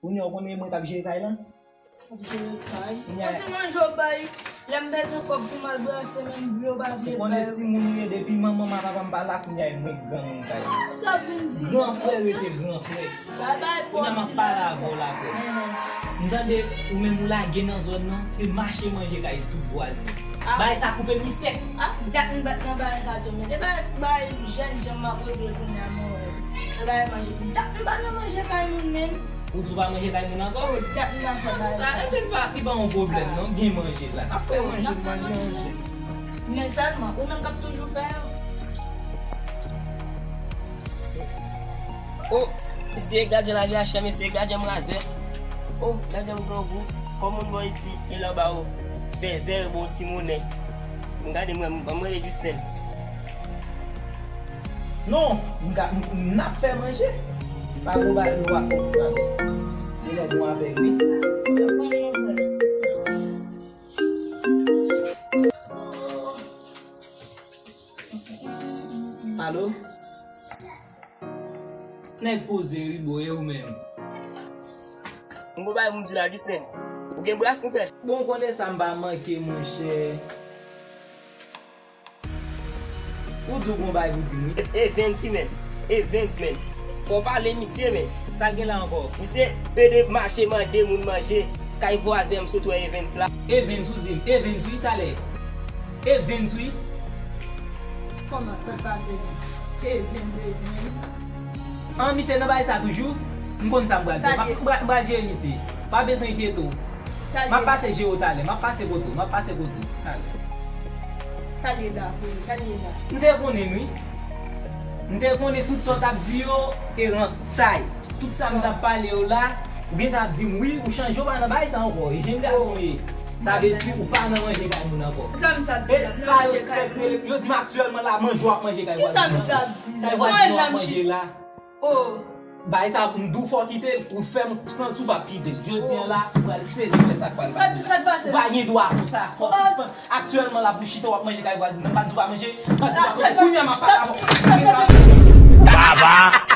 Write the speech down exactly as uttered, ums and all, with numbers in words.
Kounye a ou konnen mwen t ap jere kay lan? Ap jere kay. Kounye a, yon ti manje w bay. Lè m bezwen kòb pou m al brase, menm vle w pa vle bay. Ou konnen timoun ou ye, depi manman m ak papa m pa la, kounye a e mwen k granmoun kay lan. Ah, sa vin di. Gran frè rete gran frè. Kounye a m ap pale avè w la, frè. M tande ou menm ou lage nan zòn nan, se mache manje kay tout vwazen. Ah. Bagay sa koupe mi sèk. Ah, dat m pa t nan bagay sa tou, men se bagay, bagay jèn jan m ap regle kounye a, mwen wè. Se bagay manje. Dat m pa nan manje kay moun, men. Ou di w pa manje kay moun ankò? Oh, dat m pa fè bagay sa. Sa, e pa, e pa yon pwoblèm, non. Gen manje la. N ap fè manje, manje, manje. Men sèlman, ou menm k ap toujou fè yo. Oh, mesye, gad jan lavi a chè, mesye, gad jan m razè. Oh, gad jan m grangou. Kòm moun bò isi, e lè w ba yo fèzè, yo ba w ti monnen. M gade, mwen, m, m rele Justin. Non, m ka, m, m, n ap fè manje. Pa gwo bagay nou ap fè. Li lè nou avèk, wi. Alo? Nèg poze wi bro, e ou menm? M gon bagay pou m di w la, Justin. Ou gen bras, konpè? Bon, ou konnen sa m pa manke, monchè. Ou di w gon bagay pou di m wi. E, Evens wi, menm. Evens, menm. Fò w pale misye, menm. Sa l gen la ankò? Misye pede mache mande moun manje kay vwazen m sot wè Evens la. Evens, ou di m? Evens wi, talè. Evens wi. Kòman sa t pase menm? Evens, Evens. An, misye nan bagay sa toujou? M konn sa m pral fè. M pral, m pral jere misye. Pa bezwen enkyete w. M ap pase jere w talè. M ap pase kote w. M ap pase kote w. Talè. Sa l ye la, frè? Sa l ye la? M te konnen wi. M te konnen tout sa w t ap di yo, e ranstay. Tout sa m t ap pale yo la, ou gentan ap di m wi, ou chanje, ou pa nan bagay sa ankò. E jèn gason w ye. Sa vle di ou pa nan manje kay moun ankò. Sa m sa ap di la, sa yo sou fèk rele, yo di m aktyèlman la, manje w ap manje kay vwazen. Ki sa m sa ap di la? Kay vwazen w ap manje la. Oh. Bagay sa, m di w fò w kite l, ou fè m santi w p ap kite l. Jodi a la, ou pral sezi wè sa k pral pase la. Sa, sa k pase? Ou pa gen dwa konsa. Fò w sispann. Aktyèlman la, pou chita w ap manje kay vwazen nan. M pa di w pa manje, m pa di w pa manje. Kounye a m ap pale avè w. Baba.